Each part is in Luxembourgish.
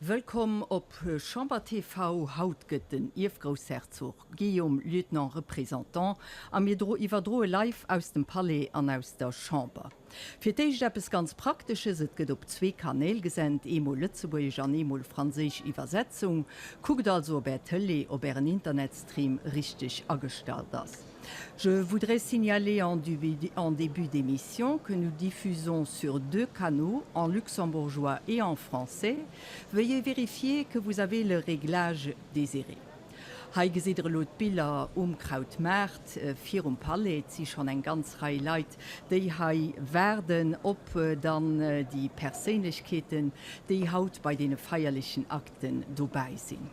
Wëllkomm op Chamber TV. Haut gëtt den Ierfgroussherzog Guillaume Lieutenant Représentant a mir iwwerdroe live aus dem Palais an aus der Chamber. Fir d'éischt eppes ganz Praktesches, Et gëtt op zwee Kanäl gesent, eemol lëtzebuergesch an eemol franséisch Iwwersetzung. Kuckt also, ob Är Tëlee, ob Ären Internetstream richteg agestallt ass. Je voudrais signaler en en début d'émission que nous diffusons sur deux canaux, en luxembourgeois et en français. Veuillez vérifier que vous avez le réglage désiré. Hei gesitt der elo d'Biller um Krautmaart virum Palais. Et si schonn eng ganz Rei Leit, déi hei waarden op dann déi Perséinlechkeeten, déi haut bei deene feierlechen Akten dobäi sinn.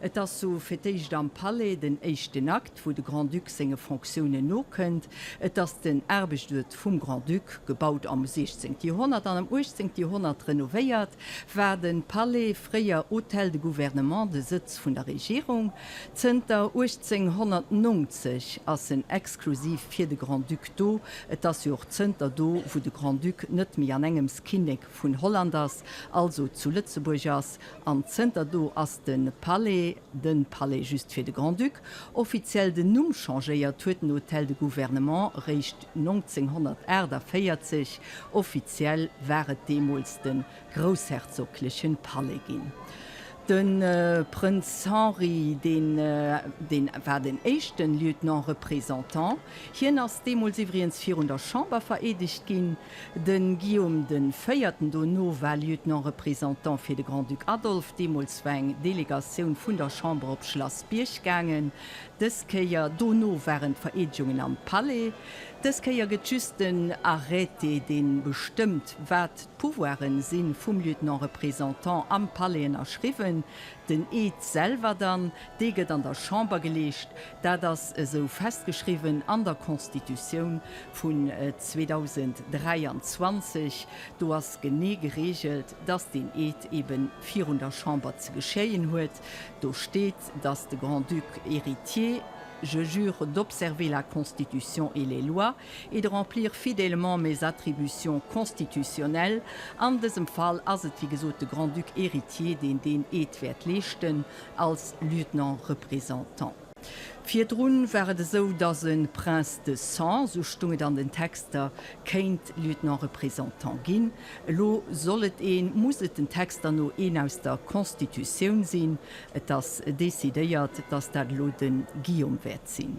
Et ass sou fir d'éischt am Palais den éischten Akt, wou de Grand-Duc senge Fonctiounen nokënnt. Et ass den Aarbechtsuert vum Grand-Duc, gebaut am 16. Joerhonnert an am 18. Joerhonnert renovéiert, war de Palais, fréier Hôtel de Gouvernement, de Sëtz vun der Regierung. Zënter 1890 ass en exklusiv fir de Grand-Duc do. Et ass jo och zënter do, wou de Grand-Duc net méi an engems Kinnek vun Holland ass, also zu Lëtzebuerg ass. An zënter do ass de Palais de Palais just fir de Grand-Duc. Offiziell den Numm changéiert huet den Hôtel de Gouvernement réischt 1948. Offiziell war et deemools de groussherzoglechen Palais ginn. De Prënz Henri, deen deen war den éischten Lieutenant-Représentant. Hien ass deemools iwwrigens virun der Chamber vereedegt ginn. De Guillaume de Véierten dono war Lieutenant-Représentant fir de Grand-Duc Adolphe. Deemools war eng Delegatioun vun der Chamber op Schlass Bierg gaangen. Dës Kéier dono waren d'Vereedegungen am Palais. Dës Kéier gëtt just den Arrêté, dee bestëmmt, wat d'Pouvoiren si vum Lieutenant-Représentant am Palais ënnerschriwwen. Den Eed selwer dann, dee gëtt an der Chamber geleescht. Dat ass esou festgeschriwwen an der Constitutioun vun 2023. Do ass genee gereegelt, dass deen Eed ebe virun der Chamber ze geschéien huet. Do steet, dass de Grand-Duc héritier, Je jure d'observer la Constitution et les lois et de remplir fidèlement mes attributions constitutionnelles. An dësem Fall ass et, wéi gesot, de Grand-Duc héritier, deen deen Eed wäert leeschten als Lieutenant-représentant. Virdrun war et esou, datt e Prince de sang, esou stung et an den Texter, kéint Lieutenant-représentant ginn. Elo soll et een, muss et den Texter no een aus der Constitutioun sinn. Et ass decidéiert, datt dat elo de Guillaume wäert sinn.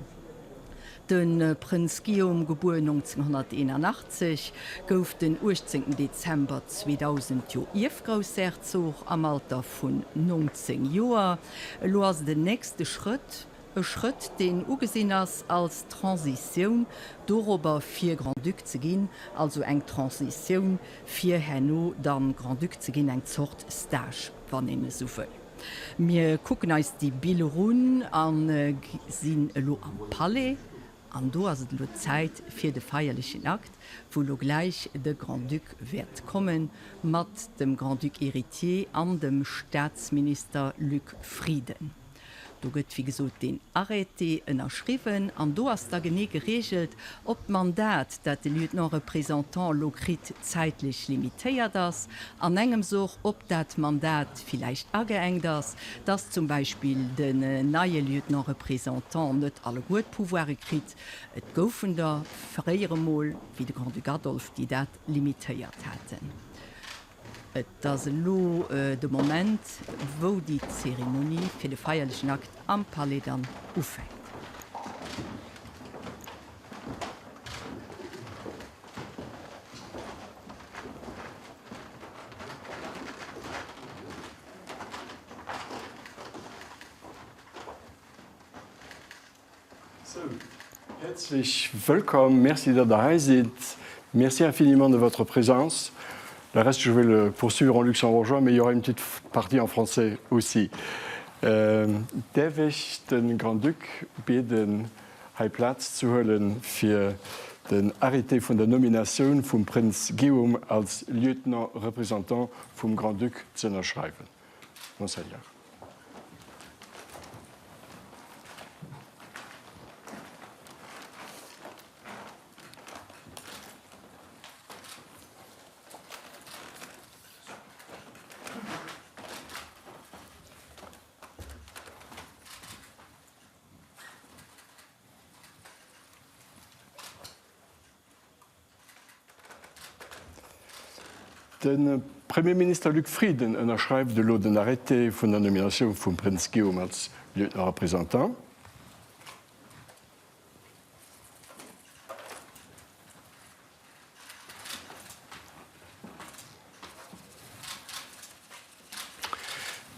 De Prënz Guillaume, gebuer 1981, gouf den 18 Dezember 2000 jo Ierfgroussherzog am Alter vun 19 Joer. Elo ass et en nächste Schrëtt, e Schrëtt deen ugesinn ass als Transitioun dorobber fir Grand-Duc ze ginn, also eng Transitioun fir herno dann Grand-Duc ze ginn, eng Zort Stage, wann een esou wëll. Mir kucken eis déi Biller un a sinn elo am Palais. An do ass et elo Zäit fir de feierlechen Akt, wou elo gläich de Grand-Duc wäert komme mat dem Grand-Duc héritier an dem Staatsminister Luc Frieden. Do gëtt, wéi gesot, deen Arrêté ënnerschriwwen an do ass da genee geregelt, ob d'Mandat, dat de Lieutenant-représentant elo kritt, zäitlech limitéiert ass, an engems och, ob dat Mandat villäicht ageengt ass, dass zum Beispill den neie Lieutenant-représentant net alleguer d'Pouvoire kritt. Et goufen der fréier emol, wéi de Grand-Duc Adolphe, déi dat limitéiert haten. Et ass elo de Moment, wou déi Zeremonie fir de feierlechen Akt am Palais dann ufänkt. Sou, häerzlech wëllkomm. Merci, datt Der hei sidd. Merci infiniment de votre présence. Le reste, je vais le poursuivre en luxembourgeois, mais il y aura une petite partie en français aussi. Däerf ech de Grand-Duc bieden, hei Plaz ze huelen, fir den Arrêté vun der Nominatioun vum Prënz Guillaume als Lieutenant-représentant vum Grand-Duc ze ënnerschreiwen? Monseigneur. De Premierminister Luc Frieden ënnerschreift elo den Arrêté vun der Nominatioun vum Prënz Guillaume als Lieutenant représentant.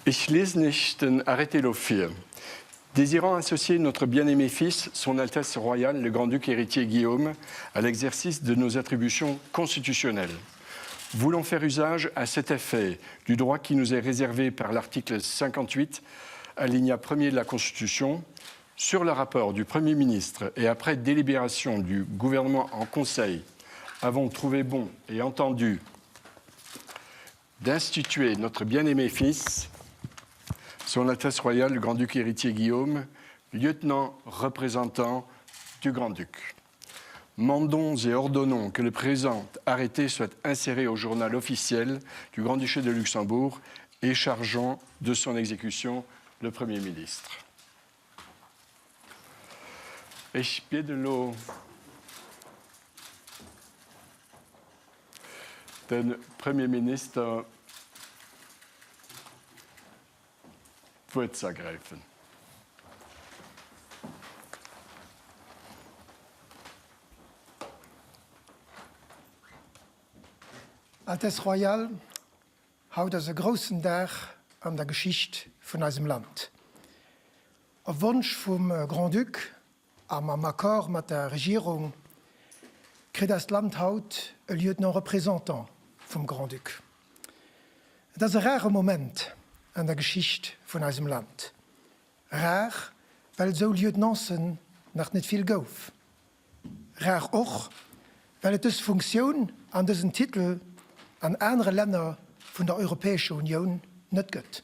Ech liesen Iech den Arrêté elo vir. Désirant associer notre bien-aimé fils, Son Altesse Royale le Grand-Duc héritier Guillaume, à l'exercice de nos attributions constitutionnelles. Voulant faire usage à cet effet du droit qui nous est réservé par l'article 58, alinéa 1er de la Constitution, sur le rapport du Premier ministre et après délibération du gouvernement en Conseil, avons trouvé bon et entendu d'instituer notre bien-aimé fils, Son Altesse Royale le Grand-Duc héritier Guillaume, lieutenant représentant du Grand-Duc. Mandons et ordonnons que le présent arrêté soit inséré au journal officiel du Grand-Duché de Luxembourg et chargeant de son exécution le Premier ministre. Ech bieden elo de Premier Minister, d'Wuert ze ergräifen. Altesse Royale, haut ass e groussen Dag an der Geschicht vun eisem Land. Op Wonsch vum Grand-Duc a mam Accord mat der Regierung kritt eist Land haut e Lieutenant représentant vum Grand-Duc. Et ass e rare Moment an der Geschicht vun eisem Land. Rar, well et esou Lieutenancen nach net vill gouf. Rar och, well et dës Funktioun an dësen Titel an anere Länner vun der Europäescher Unioun net gëtt.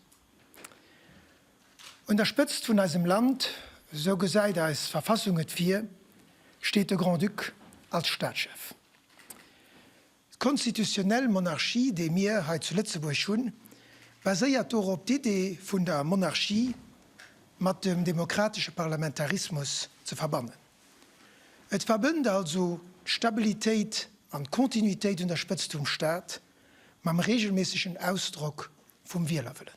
Un der Spëtzt vun eisem Land, esou gesäit eis Verfassung et vir, steet de Grand-Duc als Staatschef. D'konstitutionnell Monarchie, déi mir hei zu Lëtzebuerg hunn, baséiert dorop, d'Idee vun der Monarchie mat dem demokratesche Parlamentarismus ze verbannen. Et verbënnt also d'Stabilitéit an d'Kontinuitéit un der Spëtzt vum Staat mam regelméissegen Ausdrock vum Wielerwëllen.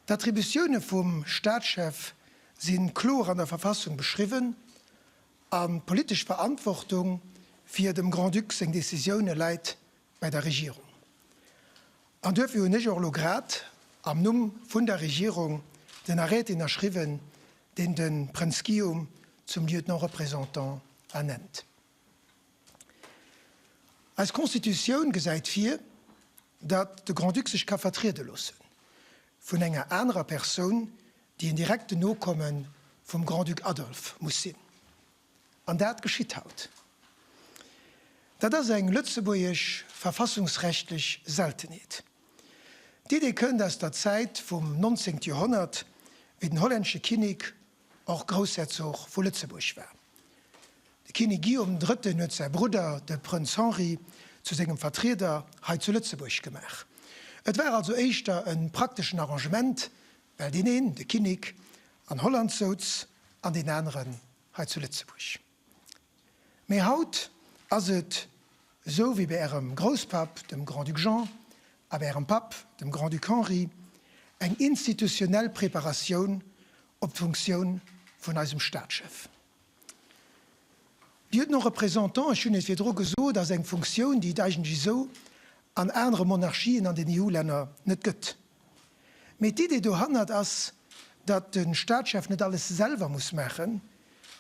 D'Attributioune vum Staatschef si kloer an der Verfassung beschriwwen an d'politesch Verantwortung fir dem Grand-Duc seng Decisioune läit bei der Regierung. An duerfir hunn ech och elo grad am Numm vun der Regierung den Arrêté ënnerschriwwen, deen de Prënz Guillaume zum Lieutenant représentant ernennt. Eis Constitutioun gesäit vir, datt de Grand-Duc sech ka vertriede loosse vun enger anerer Persoun, déi en direkten Nokomme vum Grand-Duc Adolphe muss sinn. An dat geschitt haut. Dat ass eng lëtzebuergesch verfassungsrechtlech Seltenheet. D'Idee kënnt aus der Zäit vum 19. Joerhonnert, wéi den hollännesche Kinnek och Groussherzog vu Lëtzebuerg war. De Kinnek Guillaume den Drëtten huet säi Brudder, de Prënz Henri, zu sengem Vertrieder hei zu Lëtzebuerg gemaach. Et war also éischter e prakteschen Arrangement, well deen een, de Kinnek, an Holland souz an deen aneren hei zu Lëtzebuerg. Mee haut ass et esou wéi bei Ärem Grousspapp, dem Grand-Duc Jean, a bei Ärem Papp, dem Grand-Duc Henri, eng institutionell Preparatioun op d'Funktioun vun eisem Staatschef. Lieutenant représentant, ech hunn et virdru gesot, ass eng Funktioun, déi et eigentlech esou an anere Monarchien an den EU-Länner net gëtt. Mee d'Idee dohannert ass, datt de Staatschef net alles selwer muss maachen,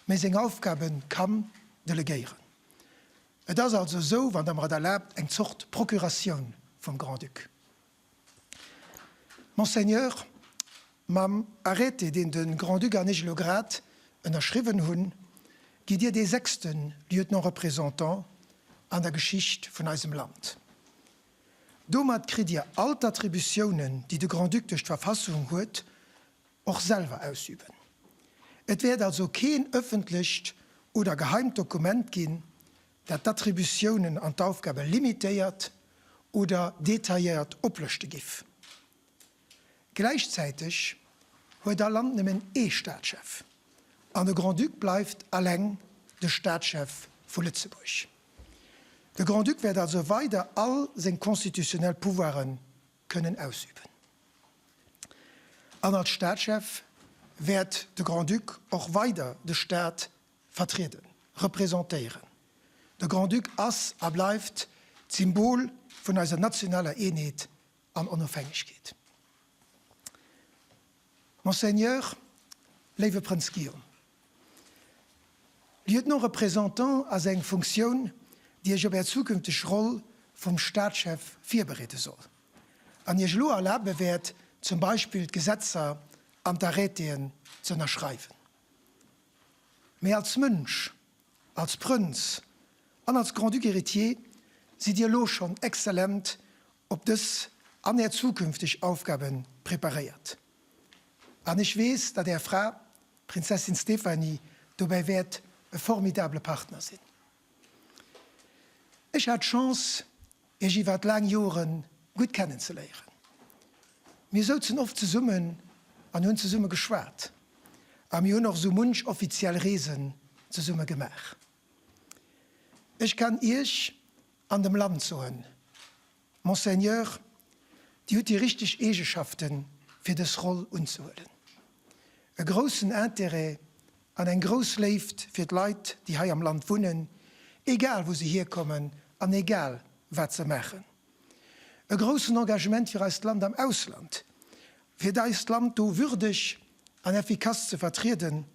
mee seng Aufgabe kann delegéieren. Et ass also esou, wann Der mer et erlaabt, eng Zort Procuratioun vum Grand-Duc. Monseigneur, mam Arrêté, deen de Grand-Duc an ech elo grad ënnerschriwwen hunn, gitt Dir dee sechste Lieutenant représentant an der Geschicht vun eisem Land. Domat kritt Dir all d'Attributiounen, déi de Grand-Duc duerch d'Verfassung huet, och selwer ausüben. Et wäert also keen ëffentlecht oder geheimt Dokument ginn, dat d'Attributiounen an d'Aufgabe limitéiert oder detailléiert oplëschte giff. Gläichzäiteg huet all Land nëmmen ee Staatschef an de Grand-Duc bleift alleng de Staatschef vu Lëtzebuerg. De Grand-Duc wäert also weider all seng constitutionnel Pouvoiren kënnen ausüben. An als Staatschef wäert de Grand-Duc och weider de Staat vertrieden, representéieren. De Grand-Duc ass a bleift d'Symbol vun eiser nationaler Eenheet an Onofhängegkeet. Monseigneur, léiwe Prënz Guillaume, Lieutenant représentant ass eng Funktioun, déi Iech op Är zukünfteg Roll vum Staatschef virbereede soll an Iech elo erlabe wäert, zum Beispill d'Gesetzer an d'Arrêtéen ze ënnerschreiwen. Mee als Mënsch, als Prënz an als Grand-Duc héritier sidd Dir elo schonn exzellent op dës an Är zukünfteg Aufgabe preparéiert. An ech weess, datt Är Fra, d'Prinzessin Stéphanie, dobäi wäert e formidable Partner sinn. Ech hat d'Chance, Iech iwwert laang Jore gutt kennenzeléieren. Mir souzen oft zesummen an hunn zesumme geschwat a mir hunn och esou munch offiziell Reesen zesumme gemaach. Ech kann Iech an dem Land soen, Monseigneur, Dir hutt déi richteg Eegeschaften, fir dës Roll unzehuelen. E groussen Intérêt an eng grouss Léift fir d'Leit, déi hei am Land wunnen, egal wou se hierkommen an egal wat se maachen. E groussen Engagement fir eist Land am Ausland, fir eist Land do würdeg an effikass ze vertrieden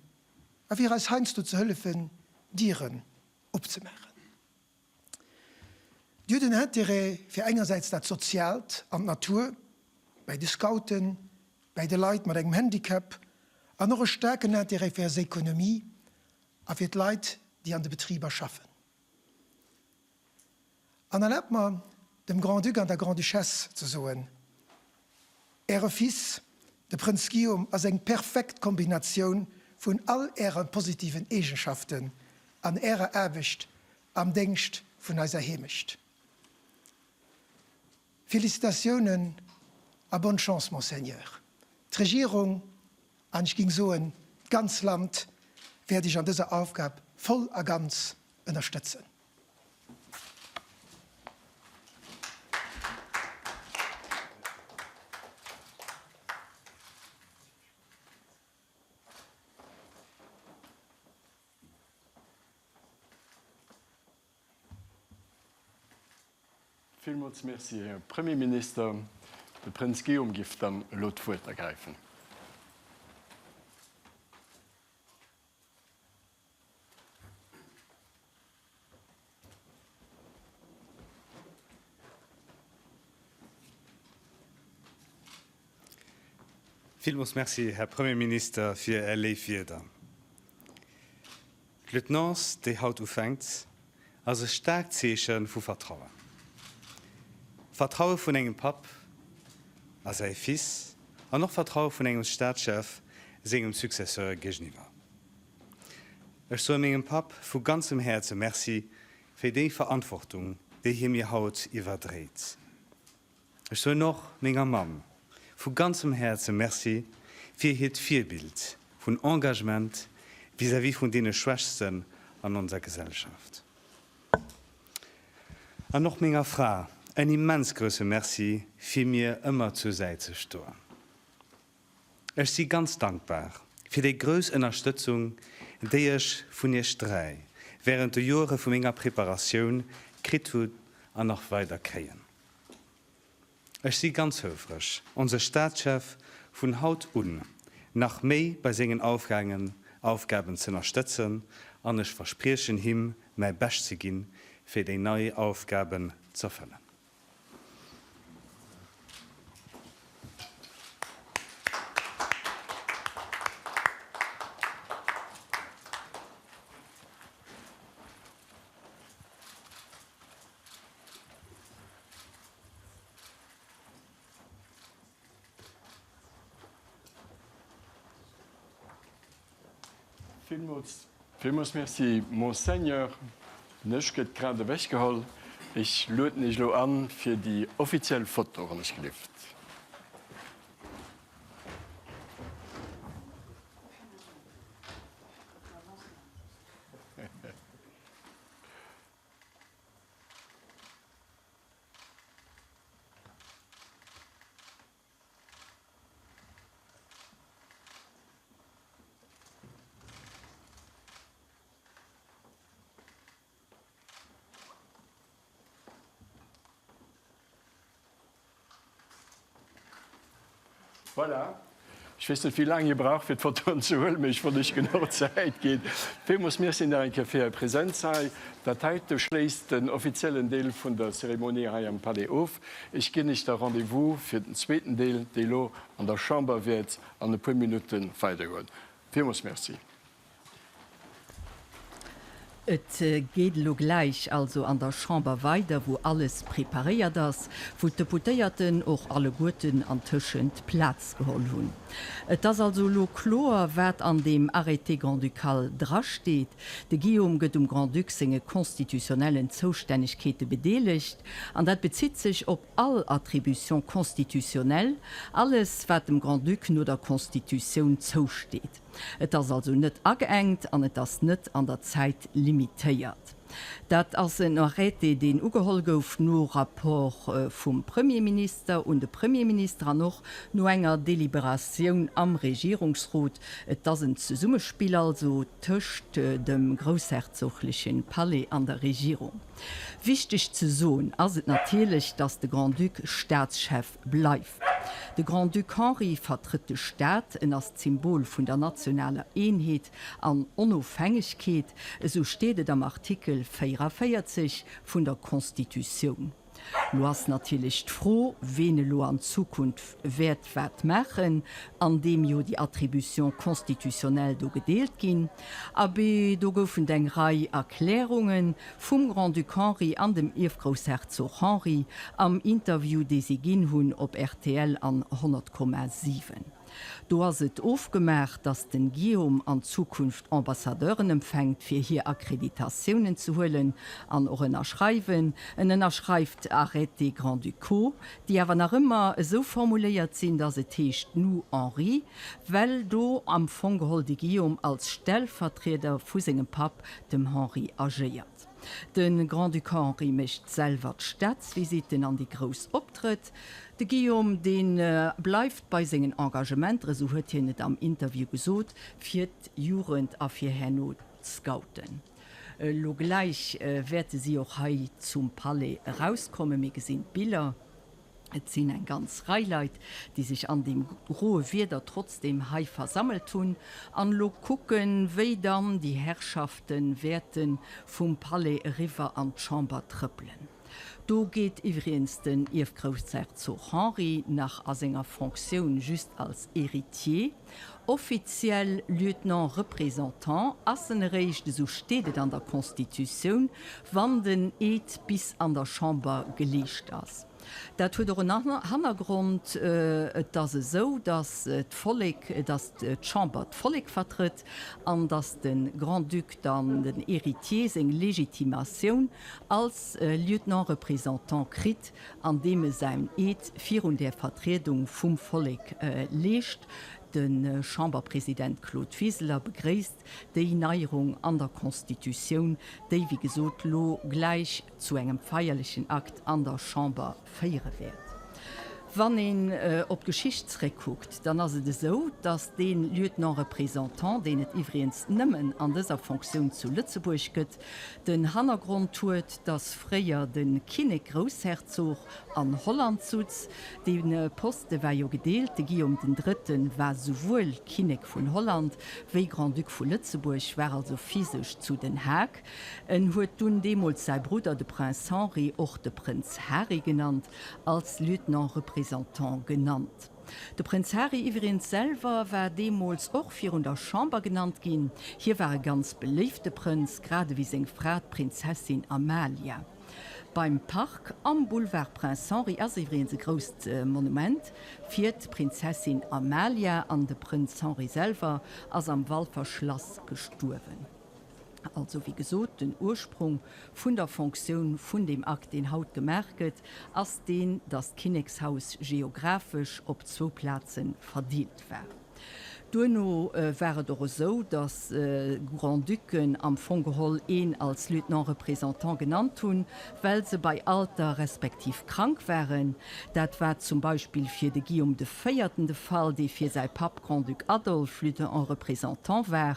a fir eis heiansdo ze hëllefen, Dieren opzemaachen. Dir hutt en Intérêt fir engersäits dat Soziaalt an d'Natur, bäi de Scouten, bäi de Leit mat engem Handicap, an och e staarken Intérêt fir eis Économie a fir d'Leit, déi an de Betriber schaffen. An erlaabt mer, dem Grand-Duc an der Grande-Duchesse ze soen, Äre Fils, de Prënz Guillaume, ass eng perfekt Kombinatioun vun all Äre positiven Eegenschaften an Ärer Aarbecht am Déngscht vun eiser Heemecht. Félicitatiounen a bonne Chance, Monseigneur. D'Regierung, an ech ging soen, d'ganz Land, wäert Iech an dëser Aufgab voll a ganz ënnerstëtzen. Villmools Merci, Här Premierminister. De Prënz Guillaume giff dann elo d'Wuert ergräifen. Villmools Merci, Här Premierminister, fir Är léif Wierder. D'Lieutenance, déi haut ufänkt, ass e staarkt Zeeche vu Vertrauen. Vertraue vun engem Papp a säi Fils an och Vertraue vun engem Staatschef sengem Successeur géigeniwwer. Ech soe mengem Papp vu ganzem Häerze Merci fir déi Verantwortung, déi hie mir haut iwwerdréit. Ech soen och menger Mamm vu ganzem Häerze Merci fir hiert Virbild vun Engagement vis-à-vis vun deene Schwächsten an onser Gesellschaft. An och menger Fra en immens grousse Merci fir mir ëmmer zur Säit ze stoen. Ech si ganz dankbar fir déi grouss Ënnerstëtzung, déi ech vun Iech 3 wärend de Joere vu menger Preparatioun kritt hunn an nach weider kréien. Ech si ganz houfreg, onse Staatschef vun haut un nach méi bei sengen Aufgaben z'ënnerstëtzen an ech verspriechen him mäi Bescht ze ginn, fir déi nei Aufgaben z'erfëllen. Villmools, villmools Merci, Monseigneur. Den Dësch gëtt grad ewechgeholl. Ech lueden Iech elo an fir déi offiziell Foto, wann ech gelift. Voilà. Ech weess net, wéi laang Dir braucht, fir d'Fotoen ze huelen, mee ech wollt Iech genuch Zäit ginn. Villmools Merci nach eng Kéier fir Är Präsenz hei. Dat heite schléisst den offiziellen Deel vun der Zeremonie hei am Palais of. Ech ginn Iech da Rendez-vous fir den zweeten Deel, dee lo an der Chamber wäert an e puer Minutte weidergoen. Villmools Merci. Et geet elo gläich also an der Chamber weider, wou alles preparéiert ass, wou d'Deputéierten och alleguerten antëschent Plaz geholl hunn. Et ass also elo kloer, wat an deem Arrêté grand-ducal drasteet. De Guillaume gëtt um Grand-Duc senge constitutionnellen Zoustännegkeete bedeelegt, an dat bezitt sech op all Attribution constitutionnelle, alles wat dem Grand-Duc no der Constitutioun zousteet. Et ass also net ageengt an et ass net an der Zäit limitéiert. Dat ass en Arrêté, deen ugeholl gouf no Rapport vum Premierminister un de Premierminister an och no enger Deliberatioun am Regierungsrot. Et ass en Zesummespill also tëscht dem groussherzoglechen Palais an der Regierung. Wichteg ze soen ass et natierlech, dass de Grand-Duc Staatschef bleift. De Grand-Duc Henri vertrëtt de Staat, en ass d'Symbol vun der nationaler Eenheet an Onofhängegkeet, esou steet et am Artikel 44 vun der Constitutioun. Lo ass natierlech d'Fro, ween elo an Zukunft wäert wat maachen, an deem jo déi Attributions constitutionnelles do gedeelt ginn. Abee, do goufen et eng Rei Erklärungen vum Grand-Duc Henri an dem Ierfgroussherzog Henri am Interview, dee si ginn hunn op rtl an 100,7. Do ass et ofgemaach, datt den Guillaume an Zukunft Ambassadeuren empfänkt, fir hir Akkreditatiounen ze huelen an och ënnerschreiwen. En ënnerschreift Arrêtés grand-ducaux, déi awer nach ëmmer esou formuléiert sinn, datt et heescht nous Henri, well do am Fong geholl de Guillaume als Stellvertrieder vu sengem Papp, dem Henri, agéiert. De Grand-Duc Henri mécht selwer d'Staatsvisitten an déi grouss Optrëtt. De Guillaume, dee bleift bei sengen Engagementer, esou huet hien et am Interview gesot, fir d'Jugend a fir herno d'Scouten. Elo gläich wäerte si och hei zum Palais erauskommen. Mir gesinn d'Biller. Et sinn eng ganz Rei Leit, déi sech an deem groe Wieder trotzdeem hei versammelt hunn an elo kucken, wéi dann déi Herrschafte wäerte vum Palais eriwwer an d'Chamber trëppelen. Do geet iwwriens den Ierfgroussherzog Henri nach a senger Fonctioun just als Héritier. Offiziell Lieutenant représentant ass en eréischt, esou steet et an der Constitutioun, wann den Eed bis an der Chamber geleescht ass. Dat huet och en Hannergrond, Et ass esou, datt d'Vollek, datt d'Chamber d'Vollek vertrëtt an datt de Grand-Duc dann, den Héritier, seng Legitimatioun als Lieutenant représentant kritt, an deem e säin Eed virun där Vertriedung vum Vollek leescht. De Chamberpresident Claude Wiseler begréisst déi Neierung an der Constitutioun, déi wéi gesot lo gläich zu engem feierlechen Akt an der Chamber féiere wäert. Wann een op d'Geschicht zréckkuckt, dann ass et esou, datt dee Lieutenant représentant, deen et iwwrigens nëmmen an dëser Fonctioun zu Lëtzebuerg gëtt, den Hannergrond huet, datt fréier de Kinnek-Groussherzog an Holland sutz. Dee Poste war jo gedeelt, de Guillaume den Drëtte war souwuel Kinnek vun Holland wéi Grand-Duc vu Lëtzebuerg, war also physesch zu Den Haag. En huet dunn deemools säi Brudder, de Prince Henri, och de Prënz Hari genannt, als Lieutenant représentant genannt. De Prënz Hari iwwregens selwer war deemools och virun der Chamber genannt ginn. Hie war e ganz beléifte Prënz, grad ewéi seng Fra, d'Prinzessin Amalia. Beim Park am Boulevard Prince Henri ass iwwregens e grousst Monument fir d'Prinzessin Amalia an de Prënz Henri selwer ass am Walfer Schlass gestuerwen. Also wéi gesot, den Ursprung vun der Fonctioun vun deem Akt, deen haut gemaach gëtt, ass deen, datt d'Kinnekshaus geographesch op zwou Plaze verdeelt war. Duerno war et och esou, datt Grand-Ducken am Fong geholl een als Lieutenant-représentant genannt hunn, well se bei Alter respektiv krank waren. Dat war zum Beispill fir de Guillaume de Véierten de Fall, dee fir säi Papp Grand-Duc Adolphe Lieutenant-représentant war.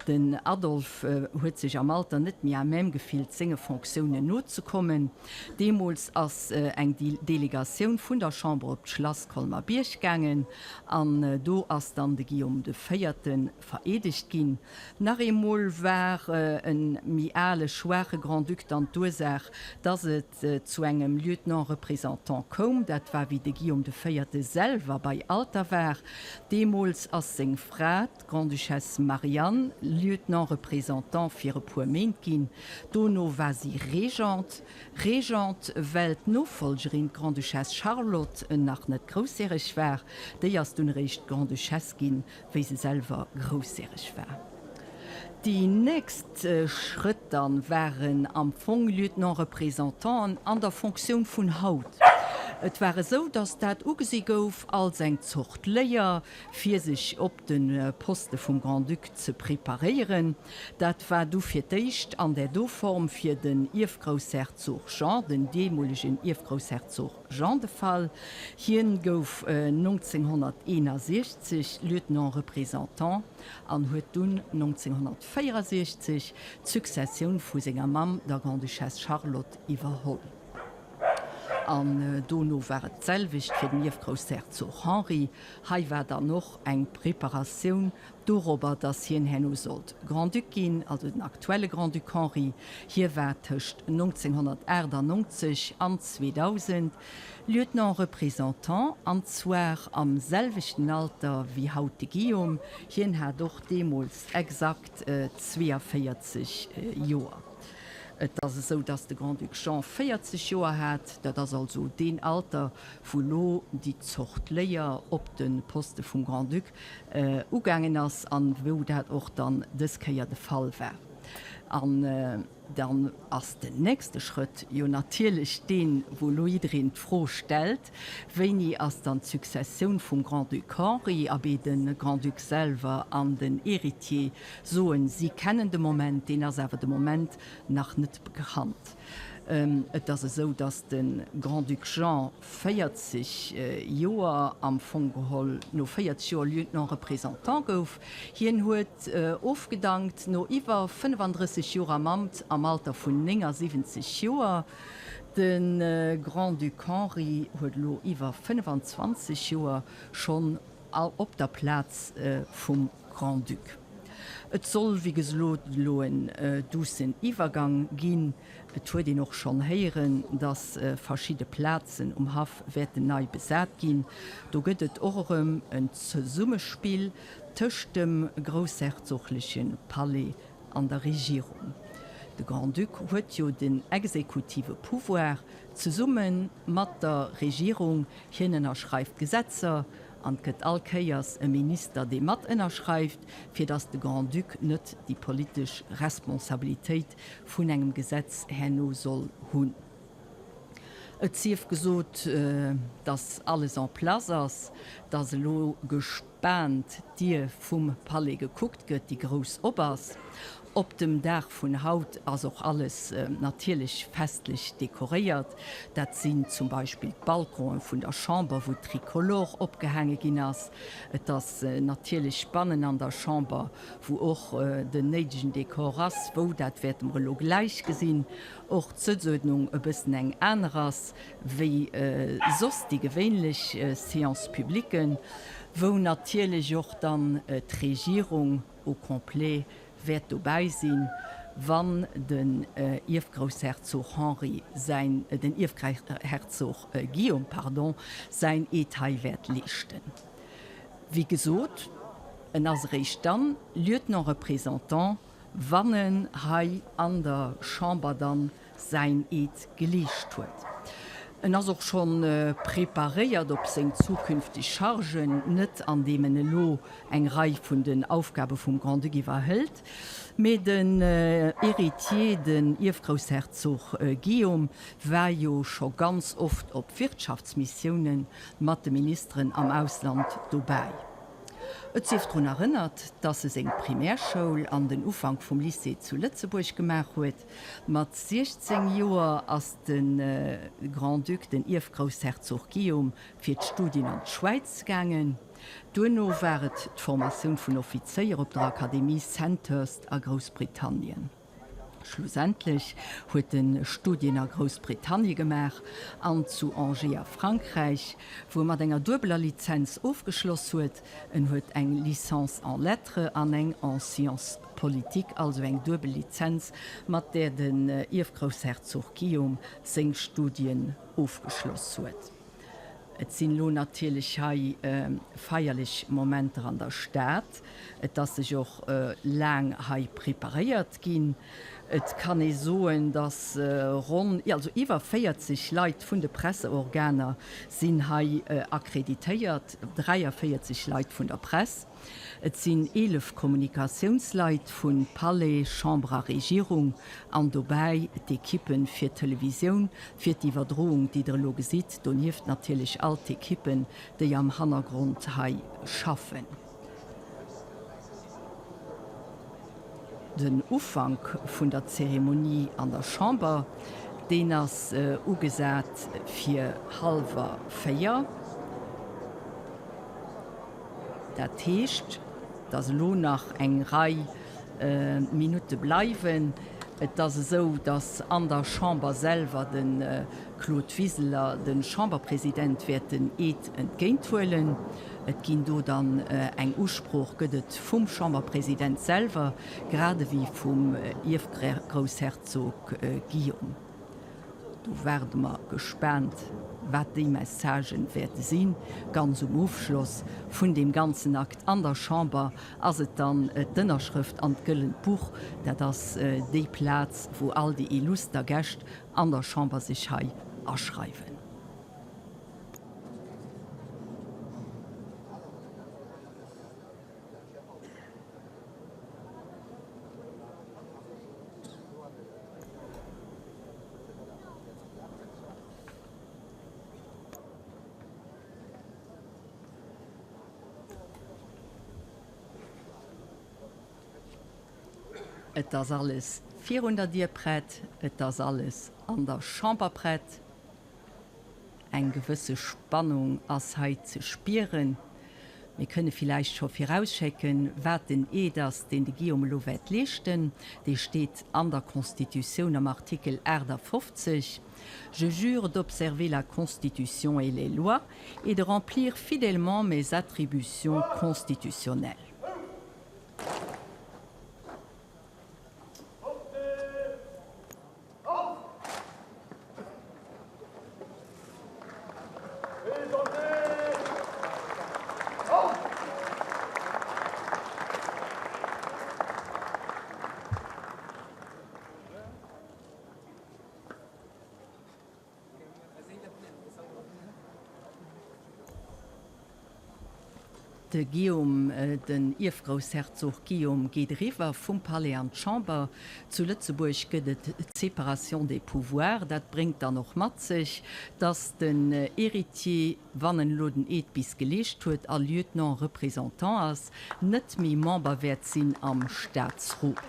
Den Adolphe huet sech am Alter net méi à même gefillt, senge Fonctiounen nozekommen. Deemools ass eng Delegatioun vun der Chamber op d'Schlass Colmer-Bierg gaangen an do ass dann de Guillaume de Véierte vereedegt ginn. Nach eemol war e méi ale, schwaache Grand-Duc dann d'Ursaach, dass et zu engem Lieutenant-représentant koum. Dat war wéi de Guillaume de Véierte selwer bei Alter war. Deemools ass seng Fra, d'Grande-Duchesse Marianne, Lieutenant-représentant fir e puer Méint ginn. Dono war si Régente. Régente, well d'Nofollgerin, d'Grande-Duchesse Charlotte, nach net groussjäreg war. Déi ass dunn eréischt Grande-Duchesse ginn, wéi se selwer groussjäreg war. Déi nächst Schrëtt dann waren am Fong Lieutenant-Représentanten an der Fonctioun vun haut. Et war esou, datt dat ugesi gouf als eng Zort Léier, fir sech op de Poste vum Grand-Duc ze preparéieren. Dat war du fir d'éischt an där do Form fir den Ierfgroussherzog Jean, den deemolegen Ierfgroussherzog Jean de Fall. Hien gouf 1961 Lieutenant-représentant an huet dunn 1964 d'Successioun vu senger Mamm, der Grande-Duchesse Charlotte, iwwerholl. An dono war et d'selwecht fir den Ierfgroussherzog Henri. Hei war dann och eng Preparatioun dorobber, datt hien herno sollt Grand-Duc ginn, also den aktuelle Grand-Duc Henri. Hie war tëscht 1998 an 2000 Lieutenant-représentant, an zwar am selwechten Alter wéi haut de Guillaume. Hien hat och deemools exakt 42 Joer. Et ass esou, datt de Grand-Duc Jean 40 Joer hat. Dat ass also deen Alter, wou elo déi Zort Léier op de Poste vum Grand-Duc ugaangen ass an wou dat och dann dës Kéier de Fall war. An dann ass den nächste Schrëtt jo natierlech deen, wou elo jiddereen d'Fro stellt, Wéini ass dann d'Successioun vum Grand-Duc Henri? Abee, de Grand-Duc selwer an den Héritier soen, si kennen de Moment, deen ass awer de Moment nach net bekannt. Et ass esou, datt de Grand-Duc Jean 40 Joer, am Fong geholl no 40 Joer Lieutenant-représentant gouf. Hien huet ofgedankt no iwwer 35 Joer am Amt, am Alter vun 79 Joer. De Grand-Duc Henri huet elo iwwer 25 Joer schonn op der Plaz vum Grand-Duc. Et soll wéi geslot elo en duussen Iwwergang ginn. Et huet een och schonn héieren, datt verschidde Plazen um Haff wäerten nei besat ginn. Do gëtt et och erëm en Zesummespill tëscht dem groussherzogleche Palais an der Regierung. De Grand-Duc huet jo den exekutive Pouvoir zesumme mat der Regierung. Hien ënnerschreift Gesetzer an et gëtt all Kéiers e Minister, dee mat ënnerschreift, fir datt de Grand-Duc net déi politesch Responsabilitéit vun engem Gesetz herno soll hunn. Et sief gesot, datt alles en place ass, datt elo gespaant d'Dier vum Palais gekuckt gëtt, déi grouss op ass. Op dem Dag vun haut ass och alles natierlech festlech dekoréiert. Dat sinn zum Beispill d'Balconen vun der Chamber, wou d'Tricolore opgehaange ginn ass. Et ass natierlech bannen an der Chamber, wou och den néidegen Dekor ass, wou, dat wäerte mer elo gläich gesinn, och d'Sëtzuerdnung e bëssen eng aner ass wéi soss déi gewéinlech Séance publiquen, wou natierlech och dann d'Regierung au complet wäert dobäi sinn, wann den Ierfgroussherzog Henri säin, den Ierfgroussherzog Guillaume, pardon, säin Eed hei wäert leeschten. Wéi gesot, en ass eréischt dann Lieutenant-représentant, wann en hei an der Chamber dann säin Eed geleescht huet. En ass och scho preparéiert op seng zukünfteg Chargen, net andeem en elo eng Rei vun den Aufgabe vum Grand-Duc iwwerhëlt, mee den Héritier, den Ierfgroussherzog Guillaume, war jo scho ganz oft op Wirtschaftsmissioune mat de Ministeren am Ausland dobäi. Et sief drun erënnert, dass e seng Primärschoul an den Ufank vum Lycée zu Lëtzebuerg gemaach huet. Mat 16 Joer ass de Grand-Duc, den Ierfgroussherzog Guillaume, fir d'Studien an d'Schwäiz gaangen. Duerno war et d'Formatioun vun Offizéier op der Akademie Sandhurst a Groussbritannien. Schlussendlech huet en Studien a Groussbritannie gemaach an zu Angers a Frankräich, wou e mat enger duebeler Lizenz ofgeschloss huet. En huet eng Licence en Lettres an eng en Sciences politiques, also eng duebel Lizenz, mat där den Ierfgroussherzog Guillaume seng Studien ofgeschloss huet. Et sinn elo natierlech hei feierlech Momenter an der Stad. Et ass sech och laang hei preparéiert ginn. Et kann ee soen, datt ronn, also iwwer 40 Leit vun de Presseorganer sinn hei akkreditéiert, 43 Leit vun der Press. Et sinn 11 Kommunikatiounsleit vu Palais, Chamber a Regierung an dobäi d'Ekippe fir d'Televisioun, fir d'Iwwerdroung, déi Der elo gesitt, donieft natierlech all d'Ekippen, déi am Hannergrond hei schaffen. Den Ufank vun der Zeremonie an der Chamber, deen ass ugesat fir hallwer 4. Dat heescht, dass elo nach eng Rei Minutte bleiwen. Et ass esou, dass an der Chamber selwer de Claude Wiseler, de Chamberpresident, wäert den Eed entgéinthuelen. Et ginn do dann eng Usprooch gëtt et vum Chamberpresident selwer, grad ewéi vum Ierfgroussherzog Guillaume. Do waarde mer gespaant, wat déi Messagen wäerte sinn. Ganz um Ofschloss vun deem ganzen Akt an der Chamber ass et dann d'Ënnerschrëft an d'Gëllent Buch. Dat ass déi Plaz, wou all déi illuster Gäscht an der Chamber sech hei aschreiwen. Et ass alles virun der Dier prett, et ass alles an der Chamber prett. Eng gewësse Spannung ass hei ze spieren. Mir kënne villäicht scho virausschécken, wat den Eed ass, deen de Guillaume elo wäert leeschten. Dee steet an der Constitutioun am Artikel 58, Je jure d'observer la Constitution et les lois et de remplir fidèlement mes attributions constitutionnelles. De Guillaume, den Ierfgroussherzog Guillaume geet eriwwer vum Palais an d'Chamber. Zu Lëtzebuerg gëtt et d'Séparation des pouvoirs. Dat bréngt dann och mat sech, datt den Héritier, wann en elo den Eed bis geleescht huet a Lieutenant représentant ass, net méi Member wäert sinn am Staatsrot.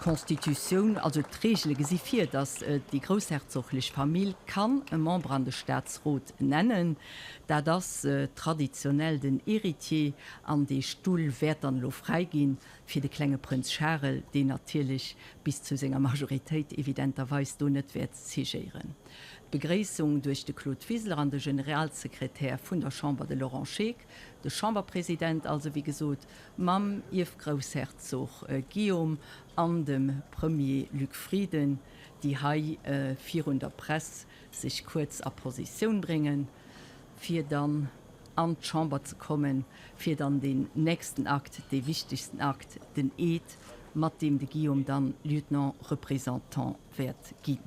D'Constitutioun, also d'Reegele gesi vir, datt déi groussherzoglech Famill kann e Member an de Staatsrot nennen. Dat ass traditionell den Héritier an dee Stull wäert dann elo fräi ginn fir de klenge Prënz Charel, deen natierlech bis zu senger Majoritéit evidenterweis do net wäert siégéieren. D'Begréissung duerch de Claude Wiseler an de Generalsekretär vun der Chamber, de Laurent Scheeck, de Chamberpresident also wéi gesot, mam Ierfgroussherzog Guillaume an dem Premier Luc Frieden, déi hei virun der Press sech kuerz a Positioun bréngen, fir dann an d'Chamber ze kommen, fir dann deen nächsten Akt, dee wichtegsten Akt, den Eed, mat deem de Guillaume dann Lieutenant représentant wäert ginn.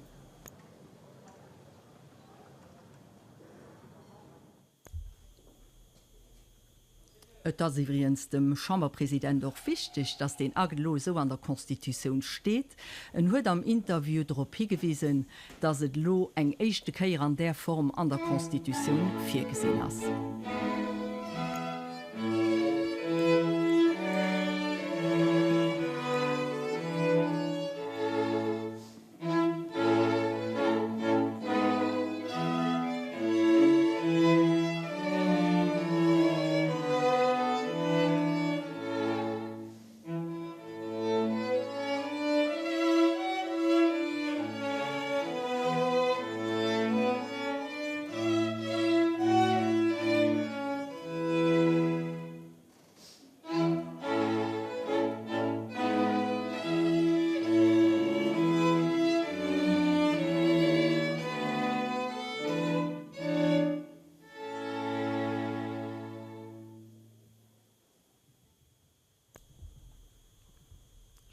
Et ass iwwregens dem Chamberpresident och wichteg, datt deen Akt elo esou an der Constitutioun steet. En huet am Interview drop higewisen, datt et elo eng éischte Kéier an där Form an der Constitutioun virgesinn ass.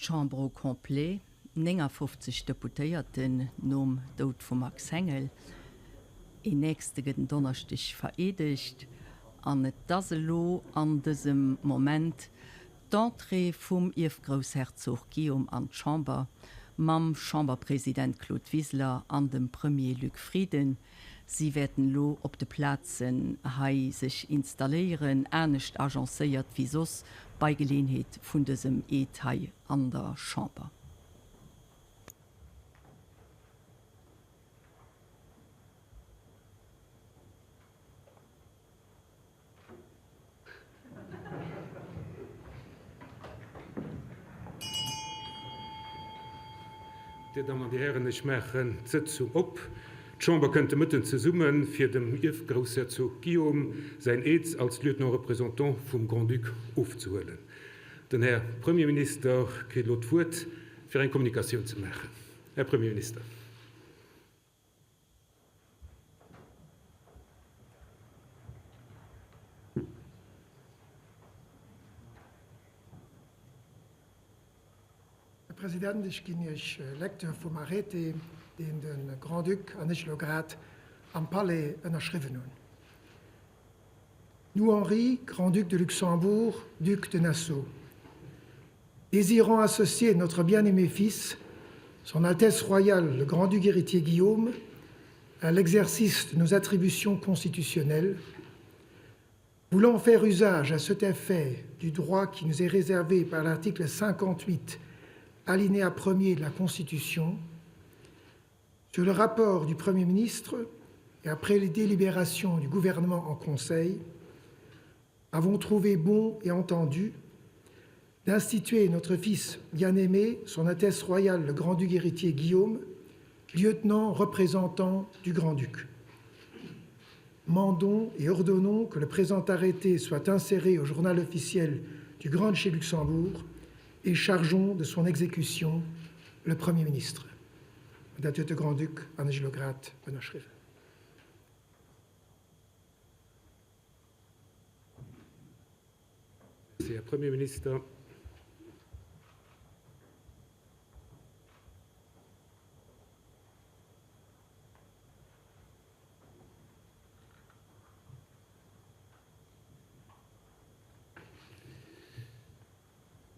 D'Chambre au complet, 59 Deputéierten nom Doud vum Max Hengel. Een nächste gëtt en Donneschdeg vereedegt. An et ass elo an dësem Moment d'Entrée vum Ierfgroussherzog Guillaume an d'Chamber mam Chamberpresident Claude Wiseler an dem Premier Luc Frieden. Si wäerten elo op de Plazen hei sech installéieren, anescht agencéiert wéi soss bei Geleenheet vun dësem Eed hei an der Chamber. Dir Dammen an Dir Hären, ech maachen d'Sëtzung op. D'Chamber kënnt de Mëtten zesummen, fir dem Ierfgroussherzog Guillaume säin Eed als Lieutenant-représentant vum Grand-Duc ofzehuelen. Den Här Premierminister kritt elo d'Wuert, fir eng Kommunikatioun ze maachen. Här Premierminister. Här President, ech ginn Iech Lecture vum Arrêté, deen de Grand-Duc an ech elo grad am Palais ënnerschriwwen hunn. Nous Henri, Grand-Duc de Luxembourg, Duc de Nassau, désirant associer notre bien-aimé fils, Son Altesse Royale le Grand-Duc héritier Guillaume, à l'exercice de nos attributions constitutionnelles, voulant faire usage à cet effet du droit qui nous est réservé par l'article 58 alinéa 1er de la Constitution, sur le rapport du Premier ministre et après les délibérations du gouvernement en Conseil, avons trouvé bon et entendu d'instituer notre fils bien-aimé, son Altesse royale le Grand-Duc héritier Guillaume, lieutenant représentant du Grand-Duc. Mandons et ordonnons que le présent arrêté soit inséré au journal officiel du Grand-Duché Luxembourg et chargeons de son exécution le Premier ministre. Dat huet de Grand-Duc an ech elo grad ënnerschriwwen. Merci, Här Premierminister.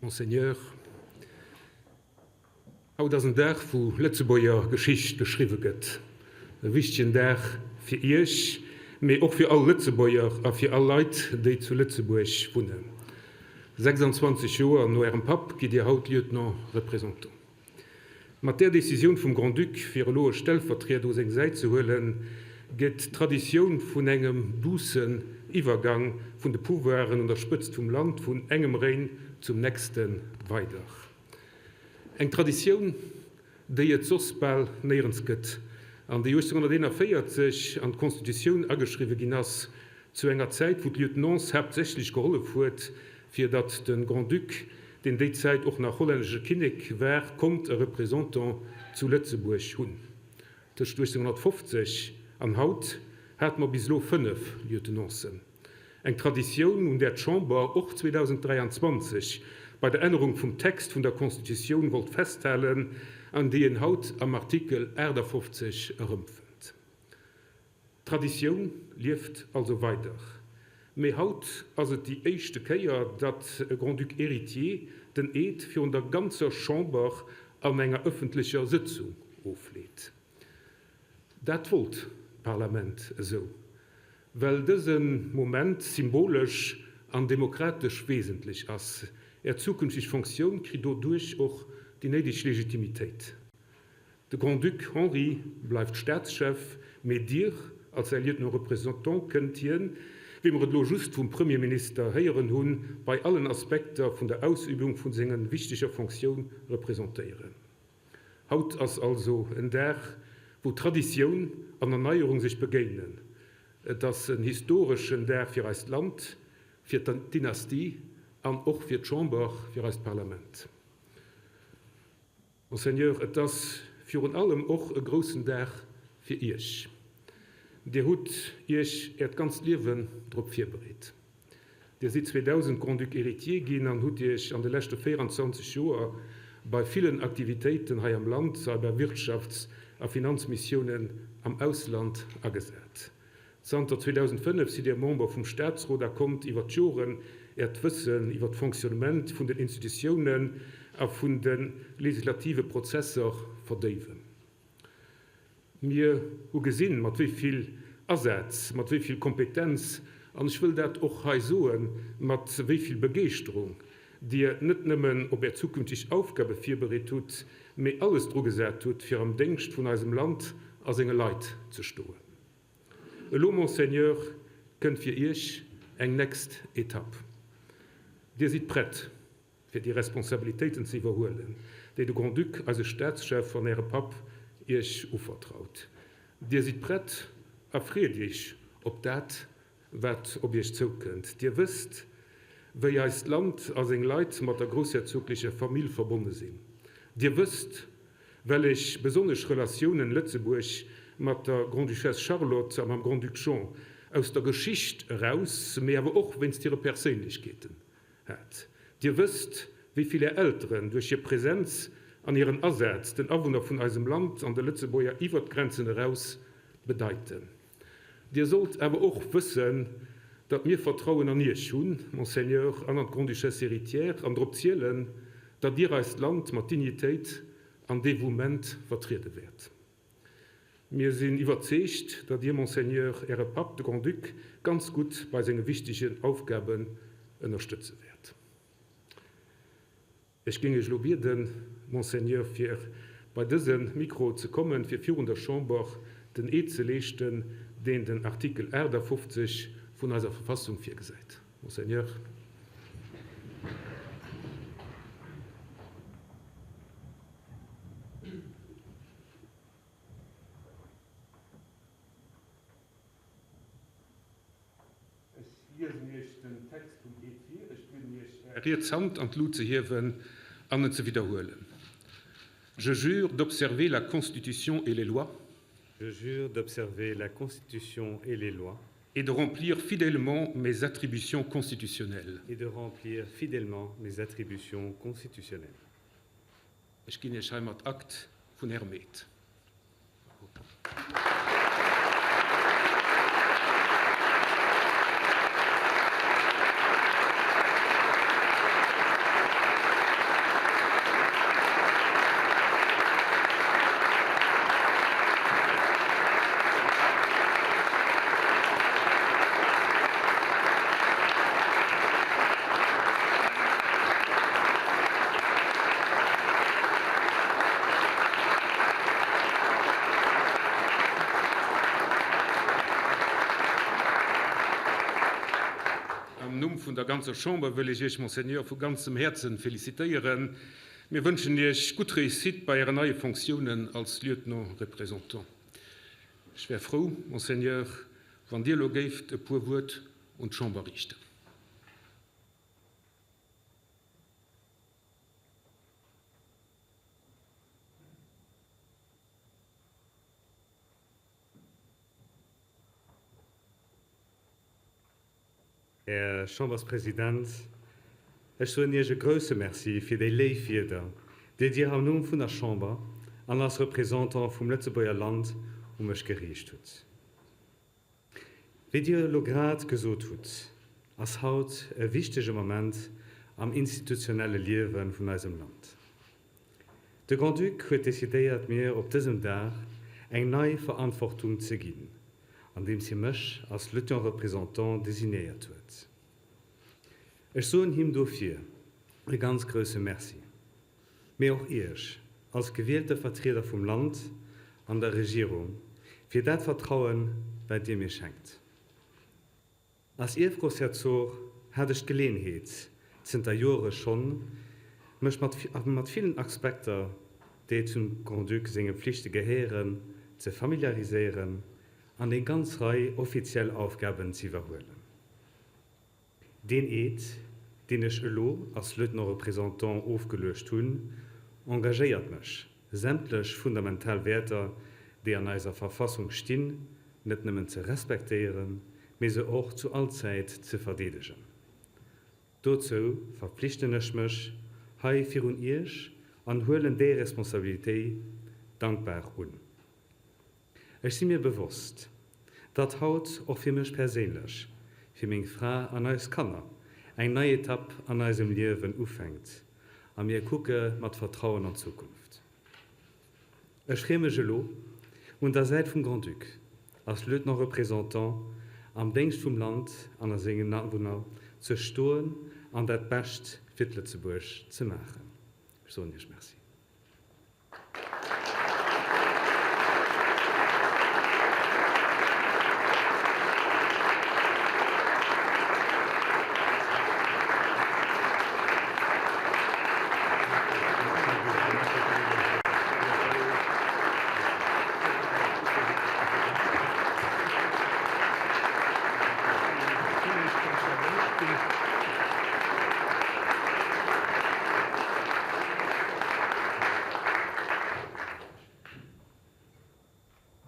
Monseigneur, haut ass en Dag, wou Lëtzebuerger Geschicht geschriwwe gëtt. E wichtegen Dag fir Iech, mee och fir all Lëtzebuerger a fir all Leit, déi zu Lëtzebuerg wunnen. 26 Joer no Ärem Papp gitt Dir haut Lieutenant représentant. Mat där Decisioun vum Grand-Duc, fir elo e Stellvertrieder u seng Säit ze huelen, geet d'Traditioun vun engem doucen Iwwergang vun de Pouvoiren un der Spëtzt vum Land vun engem Règne zum nächste weider. Eng Traditioun, déi et soss bal néierens gëtt an déi 1841 an d'Constitutioun ageschriwwe ginn ass, Zu enger Zäit, wou d'Lieutenance haaptsächlech gehollef huet, fir datt de Grand-Duc, deen déi Zäit och nach hollännesche Kinnek war, konnt e Représentant zu Lëtzebuerg hunn. Tëscht 1850 an haut hate mer bis elo 5 Lieutenancen. Eng Traditioun, un där d'Chamber och 2023 bei der Ännerung vum Text vun der Constitutioun wollt festhalen an déi een haut am Artikel 58 erëmfënnt. D'Traditioun lieft also weider, mee haut ass et déi éischte Kéier, datt e Grand-Duc héritier den Eed virun der ganzer Chamber an enger ëffentlecher Sëtzung ofleet. Dat wollt d'Parlament esou, well dëse Moment symbolesch an demokratesch wesentlech ass. Är zukünfteg Fonctioun kritt doduerch och déi néideg Legitimitéit. De Grand-Duc Henri bleift Staatschef, mee Dir, als säi Lieutenant-représentant, kënnt hien, wéi mer et elo just vum Premierminister héieren hunn, bei allen Aspekter vun der Ausübung vu senger wichteger Fonctioun representéieren. Haut ass also en Dag, wou Traditioun an Erneierung sech begéinen. Et ass en historeschen Dag fir eist Land, fir d'Dynastie an och fir d'Chamber, fir eist Parlament. Monseigneur, et ass virun allem och e groussen Dag fir Iech. Dir hutt Iech Äert ganzt Liewen drop virbereet. Dir sidd 2000 Grand-Duc héritier ginn an hutt Iech an de leschte 24 Joer. bei villen Aktivitéiten hei am Land a bei Wirtschafts a Finanzmissiounen am Ausland agesat. Zanter 2005 sidd Dir Member vum Staatsrot a konnt iwwer d'Joren Äert Wëssen iwwer d'Fonctionnement vun den Institutiounen a vun de legislative Prozesser verdéiwen. Mir hu gesinn, mat wéi vill Asaz, mat wéi vill Kompetenz an ech wëll dat och hei soen, mat wéi vill Begeeschterung Dir net nëmmen op Är zukünfteg Aufgabe virbereet hutt, mee alles drugesat hutt, fir am Déngscht vun eisem Land a senge Leit ze stoen. Elo, Monseigneur, kënnt fir Iech eng next Etapp. Dir sidd prett, fir déi Responsabilitéiten ze iwwerhuelen, déi de Grand-Duc, eise Staatschef an Äre Papp, Iech uvertraut. Dir sidd prett a freet Iech op dat, wat op Iech zoukënnt. Dir wësst, wéi eist Land a seng Leit mat der groussherzoglecher Famill verbonne sinn. Dir wësst, wellech besonnesch Relatiounen Lëtzebuerg mat der Grande-Duchesse Charlotte a mam Grand-Duc Jean aus der Geschicht eraus, mee awer och wéinst hire Perséinlechkeeten hat. Dir wësst, wéi vill Är Elteren duerch hir Präsenz an hiren Asaz den Awunner vun eisem Land an de Lëtzebuerger iwwert d'Grenzen eraus bedeiten. Dir sollt awer och wëssen, datt mir Vertrauen an Iech hunn, Monseigneur, an an d'Grande-Duchesse héritière, an drop zielen, datt Dir eist Land mat Dignitéit an Dévouement vertriede wäert. Mir sinn iwwerzeegt, datt Dir, Monseigneur, Äre Papp, de Grand-Duc, ganz gutt bei senge wichtegen Aufgaben ënnerstëtze wäert. Ech géing Iech elo bieden, Monseigneur, fir bei dëse Mikro ze kommen, fir virun der Chamber den Eed ze leeschten, deen den Artikel 58 vun eiser Verfassung virgesäit. Monseigneur. Ech liesen Iech den Text vum Eed vir. Ech bieden Iech, Är riets Hand an d'Lut ze hiewen an en ze widderhuelen. Je jure d'observer la Constitution et les lois. Je jure d'observer la Constitution et les lois. Et de remplir fidèlement mes attributions constitutionnelles. Et de remplir fidèlement mes attributions constitutionnelles. Ech ginn Iech heimat Akt vun Ärem Eed. Am Numm vun der ganzer Chamber wëll ech Iech, Monseigneur, vu ganzem Häerzen felicitéieren. Mir wënschen Iech gutt Réussite bei Ären neie Fonctiounen als Lieutenant-Représentant. Ech wär frou, Monseigneur, wann Dir elo géift e puer Wuert un d'Chamber riichten. Här Chamberspresident, ech soen Iech e grouse Merci fir déi léif Wierder, déi Dir am Numm vun der Chamber an als Représentant vum Lëtzebuerger Land u mech geriicht hutt. Wéi Dir elo grad gesot hutt, ass haut e wichtege Moment am institutionelle Liewe vun eisem Land. De Grand-Duc huet decidéiert mir op dësem Dag eng nei Verantwortung ze ginn, andeems hie mech als Lieutenant-Représentant designéiert huet. Ech soen him dofir e ganz grousse Merci. Mee och Iech als gewielte Vertrieder vum Land an der Regierung fir dat Vertrauen, wat Dir mir schenkt. Als Ierfgroussherzog hat ech d'Geleenheet, zënter Joere schonn, mech mat mat villen Aspekter, déi zum Grand-Duc senge Pflichte gehéieren, ze familiariséieren an eng ganz Rei offiziell Aufgaben z'iwwerhuelen. Deen Eed, deen ech elo als Lieutenant-Représentant ofgeluecht hunn, engagéiert mech, sämtlech fundamental Wäerter, déi an eiser Verfassung stinn, net nëmmen ze respektéieren, mee se och zu all Zäit ze verdeedegen. Dozou verpflichten ech mech hei virun Iech. an huelen déi Responsabilitéit dankbar un. Ech si mir bewosst, datt haut och fir mech perséinlech, fir meng Fra an eis Kanner eng nei Etapp an eisem Liewen ufänkt a mir kucke mat Vertrauen an d'Zukunft. Ech freeë mech elo, un der Säit vum Grand-Duc als Lieutenant-Représentant am Déngscht vum Land an a sengen Awunner ze stoen an dat Bescht fir d'Lëtzebuerg ze maachen. Ech soen Iech Merci.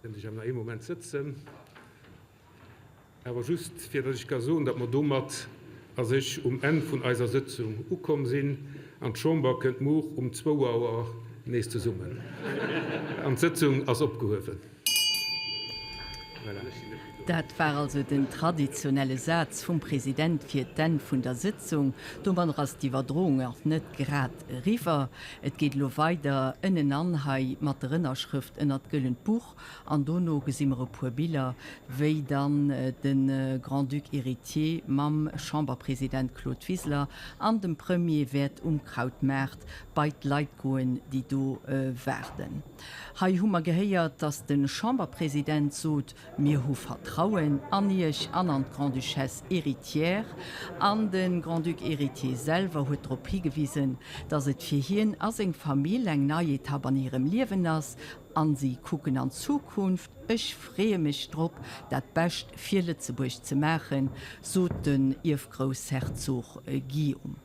Kënnt ech awer nach ee Moment sëtzen. Awer just, fir datt ech ka soen, datt mer domat a sech um Enn vun eiser Sëtzung ukomm sinn an d'Chamber kënnt muer um zwou Auer nees zesummen. An d'Sëtzung ass opgehuewen. Voilà. Dat war also den traditionelle Saz vum President fir d'Enn vun der Sëtzung. Domadder ass d'Iwwerdroung nach net grad eriwwer. Et geet elo weider ënnenan hei mat der Ënnerschrëft ënnert d'Gëllent Buch. An dono gesi mer e puer Biller, wéi dann de Grand-Duc héritier mam Chamberpresident Claude Wiseler an dem Premier wäert um Krautmaart bei d'Leit goen, déi do waarden. Hei hu mer gehéiert, datt de Chamberpresident sot, Mir hu Vertrauen an Iech an an d'Grande-Duchesse héritière. An de Grand-Duc héritier selwer huet drop higewisen, datt et fir hien a seng Famill eng nei Etapp an hirem Liewen ass An si kucken an d'Zukunft. Ech freeë mech drop, dat Bescht fir Lëtzebuerg ze maachen, sot den Ierfgroussherzog Guillaume.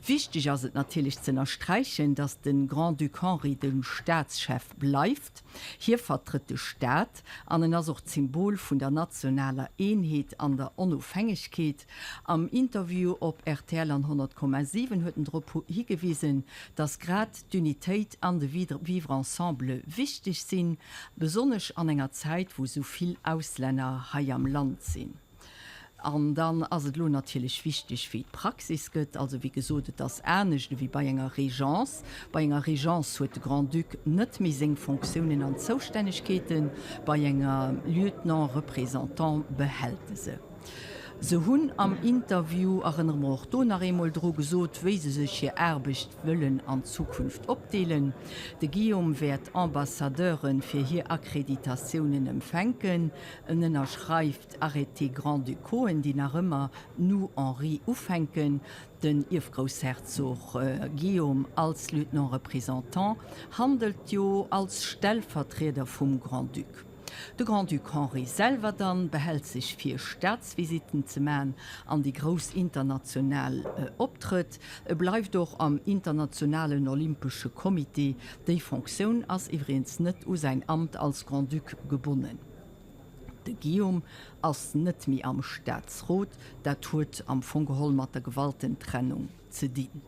Wichteg ass et natierlech z'ënnersträichen, datt de Grand-Duc Henri de Staatschef bleift. Hie vertrëtt de Staat an en ass och d'Symbol vun der nationaler Eenheet an der Onofhängegkeet. Am Interview op rtl an 100,7 huet en drop higewisen, datt grad d'Unitéit an de Vivre ensemble wichteg sinn, besonnesch an enger Zäit, wou esou vill Auslänner hei am Land sinn. An dann ass et elo natierlech wichteg, wéi d'Praxis gëtt. Also, wéi gesot, et ass anescht ewéi bei enger Régence. Bei enger Régence huet de Grand-Duc net méi seng Fonctiounen an Zoustännegkeeten, bei enger Lieutenant-représentant behält e se. Se hunn am Interview, erënnere mer och do nach eemol dru, gesot, wéi se sech hir Aarbecht wëllen an Zukunft opdeelen. De Guillaume wäert Ambassadeure fir hir Akkreditatiounen empfänken. En ënnerschreift Arrêtés grand-ducauxen, déi nach ëmmer nous Henri ufänken. Den Ierfgroussherzog Guillaume als Lieutenant-représentant handelt jo als Stellvertrieder vum Grand-Duc. De Grand-Duc Henri selwer dann behält sech vir Staatsvisitten ze man an déi grouss international Optrëtt. E bleift och am internationalen Olympesche Comité. Déi Fonctioun ass iwwregens net u säin Amt als Grand-Duc gebonnen. De Guillaume ass net méi am Staatsrot, dat huet am Fong geholl mat der Gewaltentrennung ze dinn.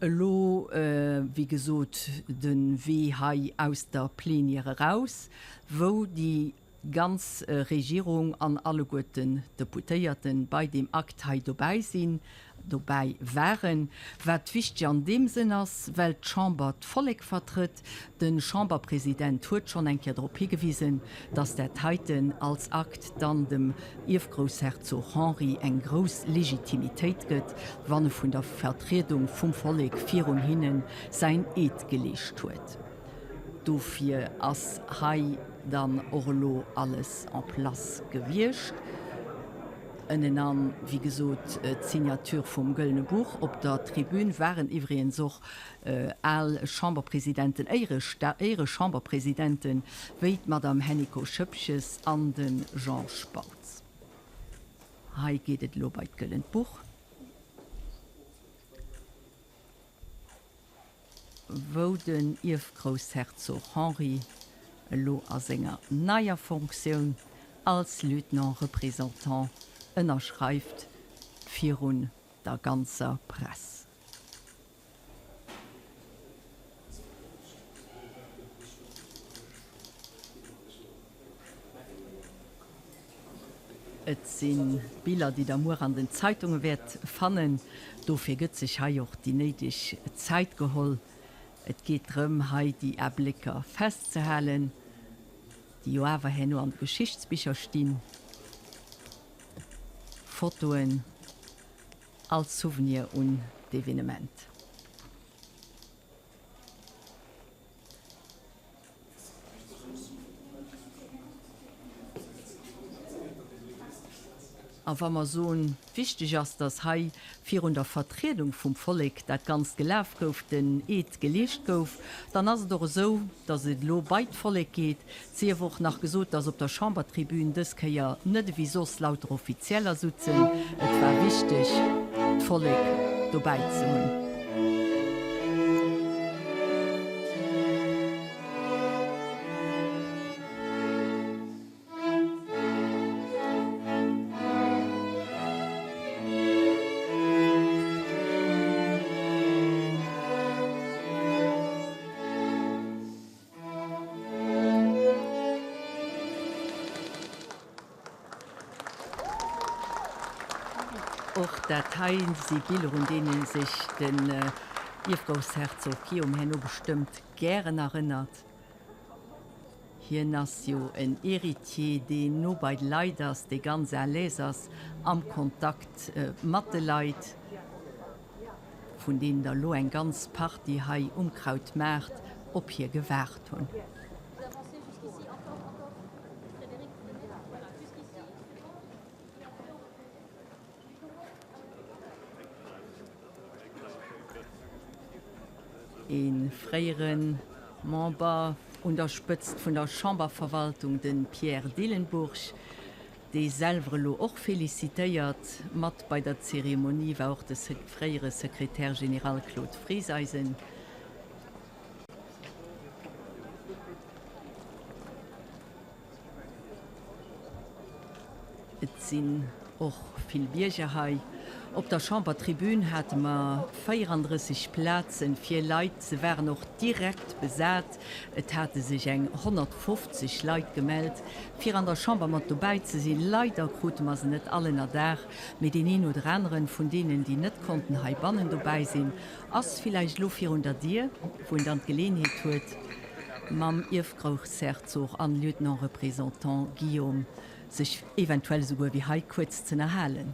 Elo, wéi gesot, de Wee hei aus der Plenière eraus, wou déi ganz Regierung an alleguerten d'Deputéierte bei deem Akt hei dobäi sinn, dobäi waren. Wat wichteg an deem Sënn ass, well d'Chamber d'Vollek vertrëtt. De Chamberpresident huet schonn eng Kéier drop higewisen, datt dat heiten als Akt dann dem Ierfgroussherzog Henri eng grouss Legitimitéit gëtt, wann e vun der Vertriedung vum Vollek virun hinne säin Eed geleescht huet. Dofir ass hei dann och elo alles en place gewiescht. Ënnenan, wéi gesot, d'Signature vum Gëllene Buch. Op der Tribün waren iwwregens och al Chamberpresidenten, Éiere-Chamberpresidenten, wéi d'Madame Hennicot-Schoepges an de Jean Spautz. Hei geet et elo bei d'Gëllent Buch. Wou den Ierfgroussherzog Henri elo a senger neier Fonctioun als Lieutenant représentant ënnerschreift virun der ganzer Press. Et si Biller, déi der muer an den Zeitunge wäert fannen. Dofir gëtt sech hei och déi néideg Zäit geholl. Et geet drëm, hei déi Ablécker festzehalen, déi jo awer herno an de Geschichtsbicher stinn. Fotoen als Souvenir un d'Evenement. A wa mer soen, wichteg ass, datt hei virun der Vertriedung vum Vollek dat Ganzt gelaf gouf, den Eed geleescht gouf, dann ass et och esou, datt et elo bei d'Vollek geet. Et sief och nach gesot, datt op der Chambertribün dës Kéier net ewéi soss lauter Offizieller sutzen. Et war wichteg, d'Vollek dobäi ze hunn. Och dat hei si Biller, un deene sech den Ierfgroussherzog Guillaume herno bestëmmt gären erënnert. Hien ass jo en Héritier, deen no bei de Leit ass, dee ganz à l'aise ass am Kontakt mat de Leit, vun deenen der elo eng ganz Partie hei um Krautmaart op hie gewaart hunn. Ee fréiere Member un der Spëtzt vun der Chamberverwaltung, de Pierre Dillenburg, dee selwer elo och felicitéiert. Mat bei der Zeremonie war och de fréiere Secrétaire général Claude Frieseisen. Et sinn och vill Bierger hei. Op der Chambertribün hate mer 34 Plazen fir Leit. Se waren och direkt besat. Et hate sech eng 150 Leit gemellt, fir an der Chamber mat dobäi ze sinn. Leider krute mer se net all ënnerdaach, mee deen een oder aneren vun deenen, déi net konnten heibannen dobäi sinn, ass villäicht elo virun der Dier, wou en dann d'Geleenheet huet, mam Ierfgroussherzog an Lieutenant-Représentant Guillaume sech eventuell esouguer wéi hei kuerz z'ënnerhalen.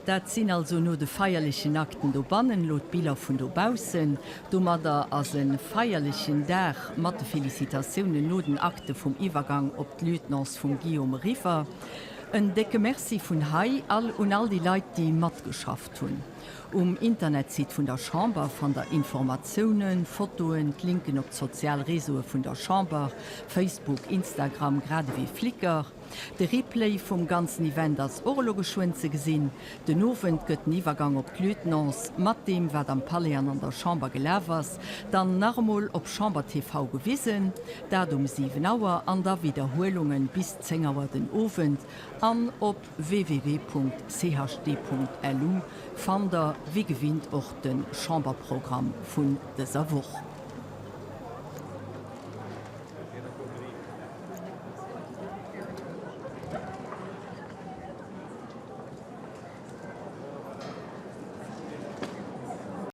Dat sinn also no de feierlechen Akten dobannen elo d'Biller vun dobaussen. Domadder ass e feierlechen Dag mat de Felicitatiounen no den Akte vum Iwwergang op d'Lieutenance vum Guillaume eriwwer. En décke Merci vun hei all un all déi Leit, déi matgeschafft hunn. Um Internetsite vun der Chamber fannt der Informatiounen, Fotoen, d'Linken op d'sozial Réseaue vun der Chamber, Facebook, Instagram grad ewéi Flickr. De Replay vum ganzen Event ass och elo geschwënn ze gesinn. Den Owend gëtt den Iwwergang op d'Lieutenance mat deem wat am Palais an an der Chamber gelaf ass dann nach emol op Chamber TV gewisen. Dat um 7 Auer an da Widderhuelungen bis 10 Auer den Owend an op www.chd.lu fannt der wéi gewinnt och de Chamberprogramm vun dëser Woch.